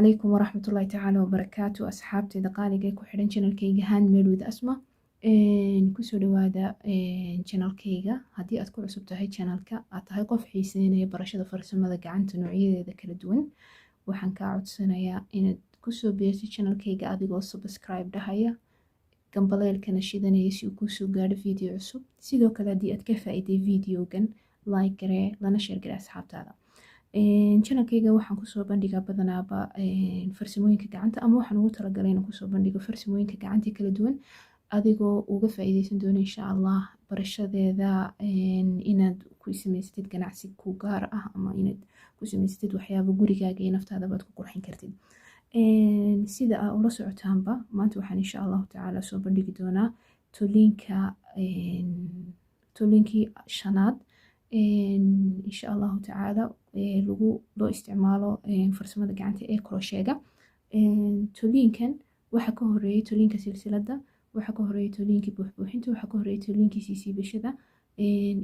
Calaykum waraxmatullaahi tacaala wabarakaatu. Asxaabtayda qaaliga ee ku xidhan channelkayga Handmade with Asma, kusoo dhawaada channelkayga. Haddii aad ku cusub tahay channelka, aad tahay qof xiiseynaya barashada farsamada gacanta noocyadeeda kala duwan, waxaan kaa codsanayaa inaad kusoo biirtid channelkayga adigoo subscribe dhahaya, gambaleelkana shidanaya si uu kuusoo gaadho video cusub. Sidoo kale, haddii aad ka faa'iiday videogan, like garee, lana share garee asxaabtaada. Channelkayga waxaan kusoo bandhigaa badanaaba farsamooyinka gacanta, ama waxaan ugu talagalay inaan kusoo bandhigo farsamooyinka gacanta kala duwan, adigoo uga faa'iideysan doono, insha Allah, barashadeeda inaad ku samaysatid ganacsi ku gaar ah ama inaad ku samaysatid waxyaabo gurigaaga iyo naftaadaba aad ku qurxin kartid. Sida aa ula socotaanba, maanta waxaan, insha Allahu tacaala, soo bandhigi doonaa toliinka, toliinkii shanaad, insha Allahu tacaala, lagu loo isticmaalo farsamada gacanta ee crochetga. Toliinkan waxaa ka horeeyay toliinka silsiladda, waxaa ka horeeyay toliinkii buuxbuuxinta, waxaa ka horeeyay toliinkii siisiibashada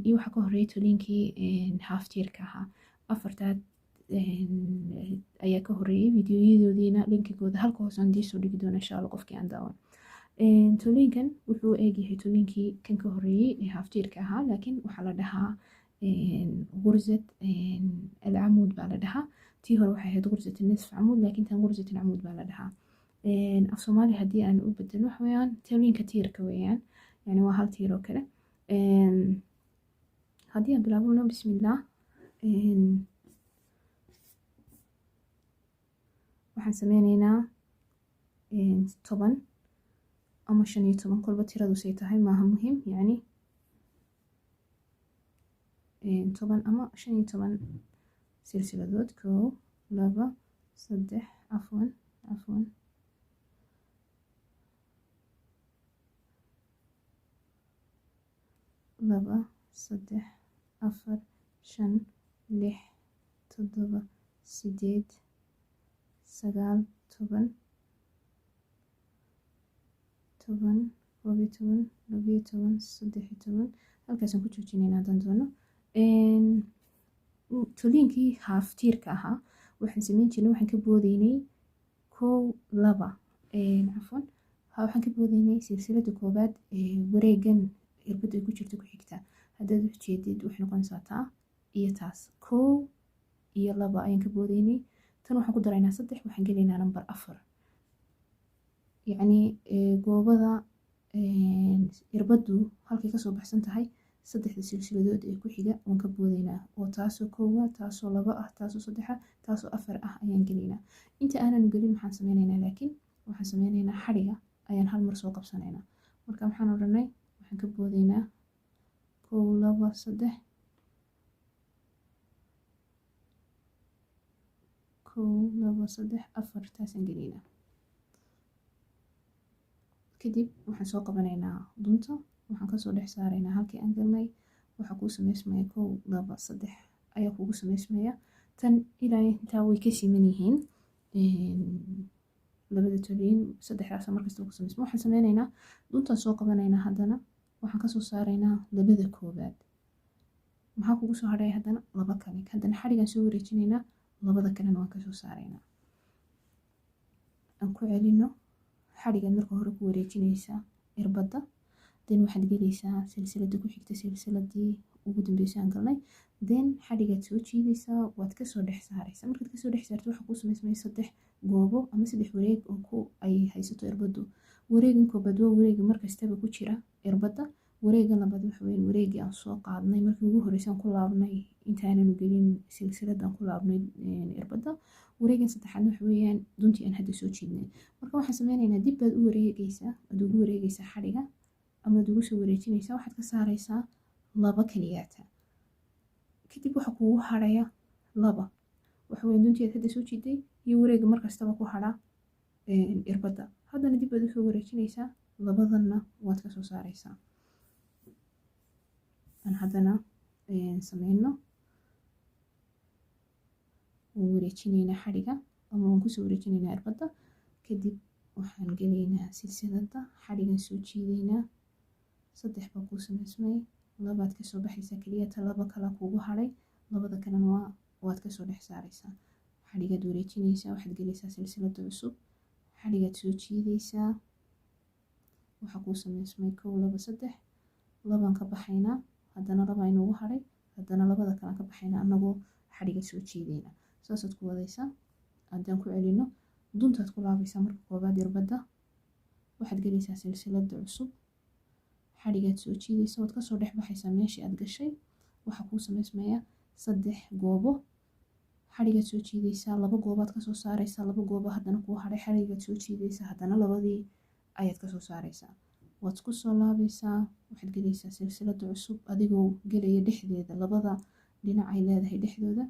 iyo waxaa ka horeeyay toliinkii haaftiirka ahaa. Afartaa ayaa ka horeeyay. Videoyadoodiina linkigooda halka hoose aan soo dhigi doona, insha Allah, qofkii aan daawan. Toliinkan wuxuu eegyahay toliinkii kan ka horeeyey ee haaftiirka ahaa, laakiin waxaa la dhahaa غرزة العمود baa la dhahaa. Tii hore waxay ahayd غرزة النصف عمود, laakiin tan غرزة العمود baa la dhahaa. Af Soomaali haddii aan u bedelno, waxa weeyaan toliinka tiirka weeyaan, yani waa hal tiir oo kale. Haddii aan bilaabno, bismillah, waxaan sameyneynaa 10 ama 15, kolba tiradu say tahay maaha muhim, yani 10 ama 15 silsiladood. Kow, laba, saddex, cafwan, cafwan, laba, saddex, afar, shan, lix, toddoba, sideed, sagaal, 10, 10, 11, 12, 13. Halkaasaan ku joojinayna haddaan doono. Toliinkii haaf tiirka ahaa waxaan sameyn jirnay, waxaan ka boodeynay kow, laba, cafwan, waxaan ka boodeynay silsilada koowaad wareegan irbadda ay ku jirto ku xigta. Haddaad wax jeedid, waxay noqonaysaa taa iyo taas. Kow iyo laba ayaan ka boodeynay. Tan waxaan ku daraynaa saddex, waxaan gelaynaa number 4, yacni goobada irbaddu halkay kasoo baxsan tahay saddexda silsiladood ee ku xiga waan ka boodeynaa, oo taasoo koowa, taasoo laba ah, taasoo saddexa, taasoo afar ah ayaan gelaynaa. Inta aanan gelin maxaan sameynaynaa? Laakiin waxaan sameynaynaa, xadhiga ayaan hal mar soo qabsanaynaa. Marka maxaan odhanay? Waxaan ka boodeynaa kow, laba, saddex, kow, laba, saddex, afar, taasaan gelaynaa. Kadib waxaan soo qabanaynaa dunta, waxaan kasoo dhex saaraynaa halkii aan galnay. Waxaa kuu samaysmaya kow, laba, saddex ayaa kugu samaysmaya. Tan ilaa intaa way ka siman yihiin labada toliin, saddexdaas markasta ku samaysma. Waxaan sameynaynaa, duntaan soo qabanaynaa, haddana waxaan kasoo saaraynaa labada koowaad. Maxaa kugu soo hadhaya? Haddana laba kale. Haddana xadhigaan soo wareejinaynaa, labada kalena waan kasoo saaraynaa. Aan ku celino. Xadhigaad marka hore ku wareejinaysaa irbadda, then waxaad gelaysaa silsilada ku xigta silsiladii ugu dambeysay aan galnay, then xadhigaad soo jiidaysaa, waad kasoo dhex saaraysaa. Markaad kasoo dhex saarto, waxaa kuu samaysmaya saddex goobo ama saddex wareeg oo ku ay haysato irbaddu. Wareegan koobaad waa wareega markastaba ku jira irbadda. Wareegan labaad waxa weeyaan wareegii aan soo qaadnay markii ugu horreysay aan ku laabnay intaananu gelin silsiladan ku laabnay irbadda. Wareegan saddexaadna waxa weeyaan duntii aan hadda soo jiidnay. Marka waxaan sameynaynaa, dib baad u wareegaysaa, aad ugu wareegaysaa xadhiga ama aad ugu soo wareejinaysaa, waxaad ka saaraysaa laba keliyaata. Kadib waxa kugu harhaya laba, waxa weeyaan duntii aad hadda soo jiiday iyo wareega markastaba ku hadha irbadda. Haddana dib baad usoo wareejinaysaa, labadanna waad kasoo saaraysaa. Aan haddana sameyno. Waan wareejinaynaa xadhiga ama waan kusoo wareejinaynaa irbadda. Kadib waxaan gelaynaa silsiladda, xadhigan soo jiidaynaa. Saddex baa kuu samaysmay, labaad kasoo baxaysaa keliyata, laba kala kugu hadhay, labada kalena waad kasoo dhex saaraysaa. Xadhigaad wareejinaysaa, waxaad gelaysaa silsilada cusub, xadhigaad soo jiidaysaa. Waxaa kuu sameysmay 1, 2, 3. Labaan ka baxaynaa, haddana laba inoogu hadhay, haddana labada kalean ka baxaynaa anagoo xadhiga soo jiidayna. Saasaad ku wadaysaa. Haddaan ku celino, duntaad ku laabaysaa marka koobaad irbadda, waxaad gelaysaa silsilada cusub, xadhigaad soo jiidaysa, waad kasoo dhex baxaysaa meeshii aad gashay. Waxaa kuu sameysmaya 3 goobo. Xadhigaad soo jiidaysaa, 2 goobaad kasoo saaraysaa, 2 goobo haddana kuu hadhay, xadhigaad soo jiidaysaa, haddana labadii ayaad kasoo saaraysaa. Waad ku soo laabaysaa, waxaad gelaysaa silsilada cusub adigoo gelaya dhexdeeda, labada dhinac ay leedahay dhexdooda.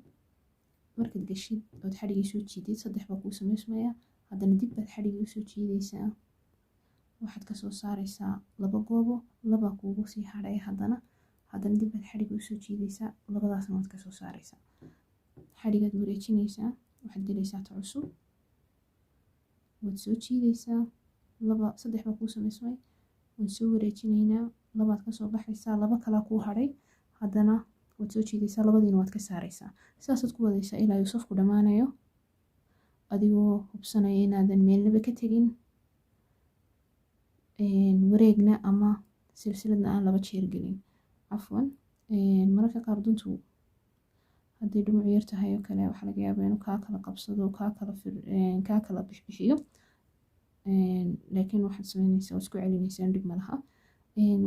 Markaad gashid ood xadhigii soo jiidid, 3 baa kuu sameysmaya. Haddana dib baad xadhigii usoo jiidaysaa, waxaad kasoo saaraysaa 2 goobo, 2 kuugu sii hadhay, haddana dib baad xadhigii usoo jiidaysaa, labadaasna waad kasoo saaraysaa. Xadhigaad wareejinaysaa, waxaad gelaysaa ta cusub, waad soo jiidaysaa, 2, 3 baa kuu sameysmay. Waan soo wareejinaynaa, labaad kasoo baxaysaa, 2 kalaa kuu hadhay, haddana waad soo jiidaysaa, labadiina waad ka saaraysaa. Sidaasaad ku wadaysaa ilaa uu safku dhammaanayo, adigoo hubsanaya inaadan meelnaba ka tegin, wareegna ama silsiladna aan 2 jeer gelin. Cafwan, mararka qaar duntu hadday dhumuc yar tahay oo kale, waxaa laga yaabaa inuu kaa kala qabsado, kaa kala bixbixiyo, laakiin waxaad sameynaysaa waad isku celinaysaa, dhib ma laha.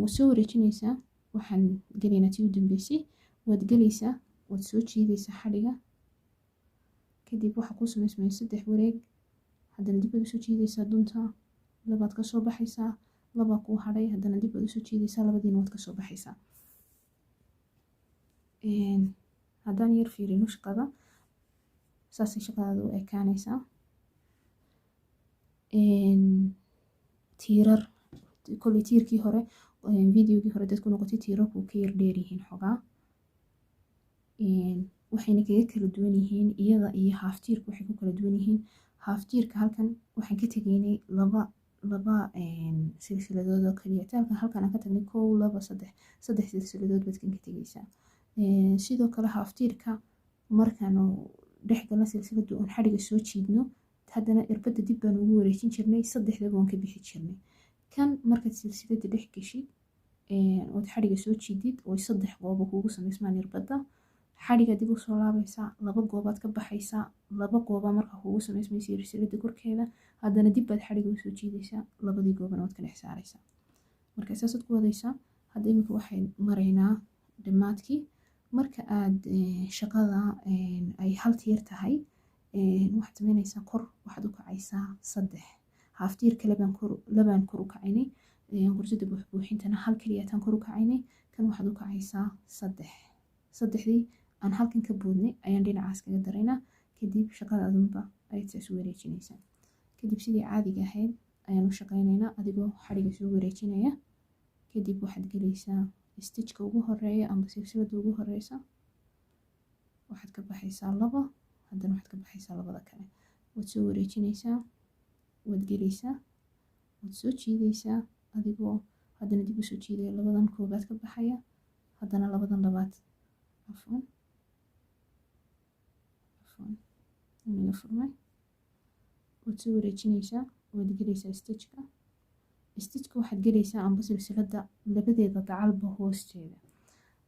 Waad soo wareejinaysaa. Waxaan gelaynaa tii u dambeysay. Waad gelaysaa, waad soo jiidaysaa xadhiga, kadib waxaa kuu sameysmaya 3 wareeg. Haddana dib baad usoo jiidaysaa dunta, labaad kasoo baxaysaa, labaa kuu hadhay, haddana dib baad usoo jiidaysaa, labadiina waad kasoo baxaysaa. Haddaan yar fiirino shaqada, saasay shaqadaada u ekaanaysaa. Tiirar kolley tiirkii hore, videogii hore dad ku noqotay, tiirarku ka yar dheer yihiin xogaa, waxayna kaga kala duwan yihiin iyada iyo haaf tiirka. Waxay ku kala duwan yihiin, haaf tiirka halkan waxaan ka tegaynay 2 silsiladood oo kaliya. Halkan aan ka tagnay 1, 2, 3, 3 silsiladood baad kan ka tegaysaa. Sidoo kale haaf tiirka markaanu dhex galno silsiladu oon xadhiga soo jiidno, haddana irbadda dib baan ugu wareejin jirnay, saddexdaba waan ka bixi jirnay. Kan markaad silsilada dhex geshid ood xadhiga soo jiidid oo 3 goobo kuugu samaysmaan irbadda, xadhiga dib usoo laabaysaa, 2 goobaad ka baxaysaa, 2 gooba markaa kuugu samaysmaysa silsilada korkeeda, haddana dib baad xadhiga usoo jiidaysaa, labadii goobana waad ka dhex saaraysaa. Marka saasaad ku wadaysaa. Hadda iminka waxay maraynaa dhammaadkii. Marka aad shaqada ay hal tiir tahay, waxaad sameynaysaa kor waxaad u kacaysaa 3. Haaf tiirka labaan kor u kacaynay, qursada buuxbuuxintana hal keliyataan kor u kacaynay. Kan waxaad u kacaysaa 3. Saddexdii aan halkan ka boodnay ayaan dhinacaas kaga daraynaa. Kadib shaqada adunba ayaad saas u wareejinaysaa. Kadib sidii caadiga ahayd ayaan u shaqaynaynaa, adigoo xadhiga soo wareejinaya. Kadib waxaad gelaysaa stitchka ugu horeeya ama silsilada ugu horeysa, waxaad ka baxaysaa 2, haddana waxaad ka baxaysaa labada kale. Waad soo wareejinaysaa, waad gelaysaa, waad soo jiidaysaa, adigoo haddana dib usoo jiidaya, labadan koobaad ka baxaya, haddana labadan labaad. Cafwan, cafwan, inaga furmay. Waad soo wareejinaysaa, waad gelaysaa stitchka. Stitchka waxaad gelaysaa amba silsilada labadeeda dacalba hoosteeda,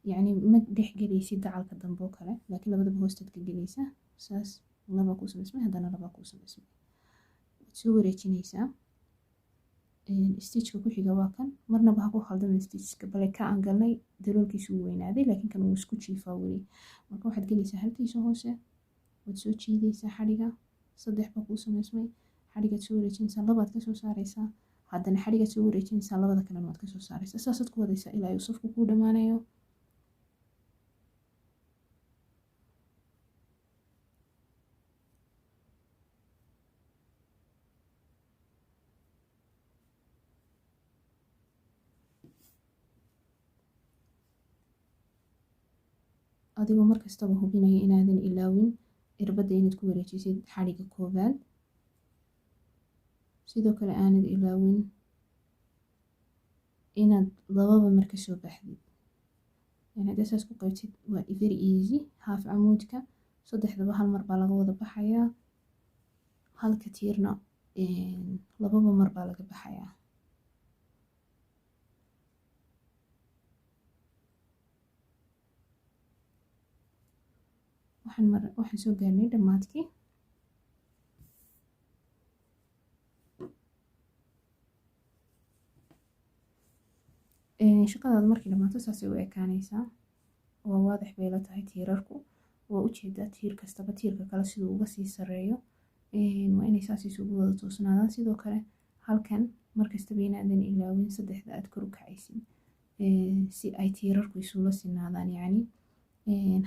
yacni ma dhex gelaysid dacalka dambe oo kale, laakiin labadaba hoosteed ka gelaysaa. Saas 2 kuu samaysmay, haddana 2 kuu samaysmay. Waad soo wareejinaysaa. Stitchka ku xiga waa kan. Marnaba ha ku khaldamin stitchka, bale ka aan galnay daloolkiisu wuu weynaaday, laakiin kan wuu isku jiifaa weli. Marka waxaad gelaysaa halkiisa hoose, waad soo jiidaysaa xadhiga, 3 baa kuu samaysmay. Xadhigaad soo wareejinaysaa, labaad kasoo saaraysaa, haddana xadhigaad soo wareejinaysaa, labada kalena waad kasoo saaraysaa. Saasaad ku wadaysaa ilaa uu safku kuu dhammaanayo. Adigoo markastaba hubinaya inaadan ilaawin irbadda inaad ku wareejisid xadhiga koobaad, sidoo kale aanad ilaawin inaad lababa mar kasoo baxdid. Yani haddaa saas ku qaybtid waa very easy. Haaf camuudka Saddexdaba hal mar baa laga wada baxayaa, halka tiirna lababa mar baa laga baxayaa. Waxaan soo gaarnay dhammaadkii. Shaqadaada markay dhammaato saasay u ekaanaysaa. Waa waadax bay la tahay tiirarku, waa ujeedaa tiir kastaba tiirka kale siduu uga sii sareeyo. Waa inay saas isugu wada toosnaadaan. Sidoo kale halkan markastaba inaadan ilaawin saddexda aad kor u kacaysid si ay tiirarku isula sinaadaan. Yacni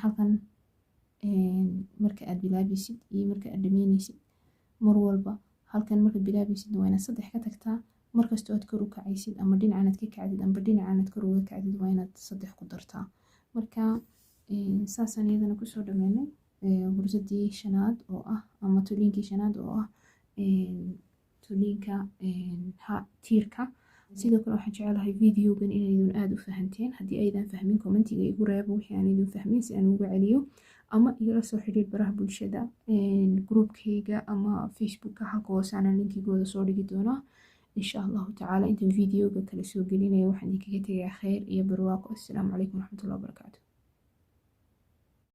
halkan marka aad bilaabaysid iyo marka aad dhameynaysid, mar walba halkan markaad bilaabaysidna waa inaad saddex ka tagtaa. Markastoo aad kor u kacaysid, ama dhinacan aad ka kacdid amba dhinacan aad kor uga kacdid, waa inaad saddex ku dartaa. Marka saasaan iyadana kusoo dhameynay gursadii shanaad oo ah ama toliinkii shanaad oo ah toliinka tiirka. Sidoo kale waxaan jecelahay videogan inaydun aada u fahanteen. Haddii aydan fahmin, commentiga igu reebo wixii aan idin fahmin si aan uga celiyo, ama igala soo xidhiir baraha bulshada, groupkayga ama Facebooka. Halka hoose aanan linkigooda soo dhigi doonaa, insha Allahu tacaala. Intaan videoga kala soo gelinayo waxaan idinkaga tegayaa kheyr iyo barwaaqo. Assalaamu calaykum waraxmatullahi wabarakaatu.